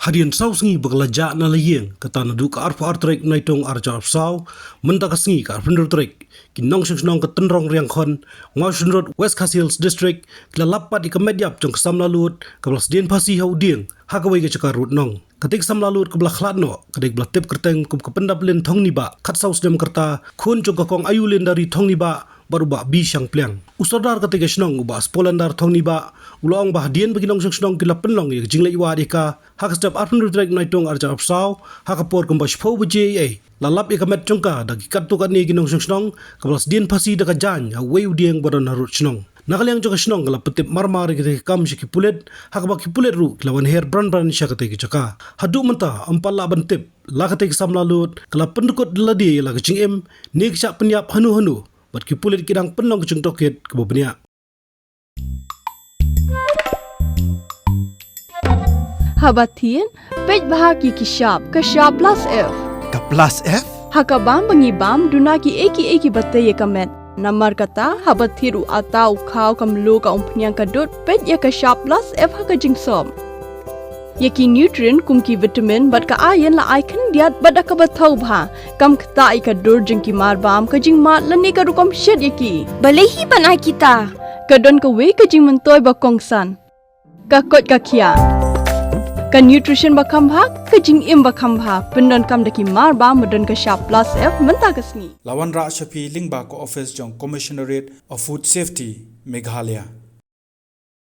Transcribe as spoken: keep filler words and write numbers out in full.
Hadien saw sngi ba ka la jah na la ïing, kata naduh ka arphew ar tarik Naitung arhajar arphew saw, mynta ka sngi ka arphew hynriew tarik, ki nongshong shnong ka Tynrong Riangkhon, Mawshynrut, West Khasi Hills District, ki la lap pat ïa ka met ïap jong ka samla lud kaba la sdien phasi ha u dieng ha kawei ka jaka rud nong. Katei ka samla lud kaba la khlad noh ka dei kaba la tip kyrteng kum ka Pyndap Lin Thongni Bah, khatsaw snem ka rta, khun jong ka Kong Ayu Lin Dari Thongni Bah bad u Bah B Shangpliang. U Sordar katei ka shnong, u Bah Spolendar Thongni Bah, u la ong ba hadien ba ki nongshong shnong ki la pynlong ïa ka jingleit wad ïa ka ha ka step arphew hynriew tarik Naitung arhajar arphew saw, ha ka por kumba shiphew baje eiei, la lap ïa ka met jong ka da ki katto katne ki nongshong shnong, kaba la sdien phasi da ka jaiñ ha uwei u dieng ba don harud shnong. Na ka liang jong ka shnong ka la pyntip marmar ïa katei ka kam sha ki pulit, ha kaba ki pulit ruh ki la wan her bran bran sha katei ka jaka. Haduh mynta ym pat lah ban tip la katei ka samla lud ka la pyndkut da lade ïa la ka jingim ne ka shah pynïap hano hano, bad ki pulit ki dang pynlong ka jingtohkit kaba bniah. Haba thied, peit bha ïa ki shap, ka shap plus F. Ka plus F? Ha ka bam ba ngi bam, duna kiei kiei kiba tei ïa ka met. Namar kata, haba thied u atta, u khaw, ka mluh, ka umphniang, ka dud, peit ïa ka shap plus F ha ka jingsop. Ïa ki nutrient kum ki vitamin bad ka iron la ai khyndiat bad da kaba thaw bha, kam ktah ïa ka dur jong ki marbam, ka jingmad lane ka rukom shet ïa ki. Balei hi ban ai kita? Ka don kawei ka jingmyntoi ba kongsan. Ka koit ka khiah. Ka nutrition ba kham bha, ka jingim ba kham bha, pyndonkam da ki marbam ba don ka shap plus F mynta ka sngi. La wanrah sha phi lyngba ka office jong Commissionerate of Food Safety, Meghalaya.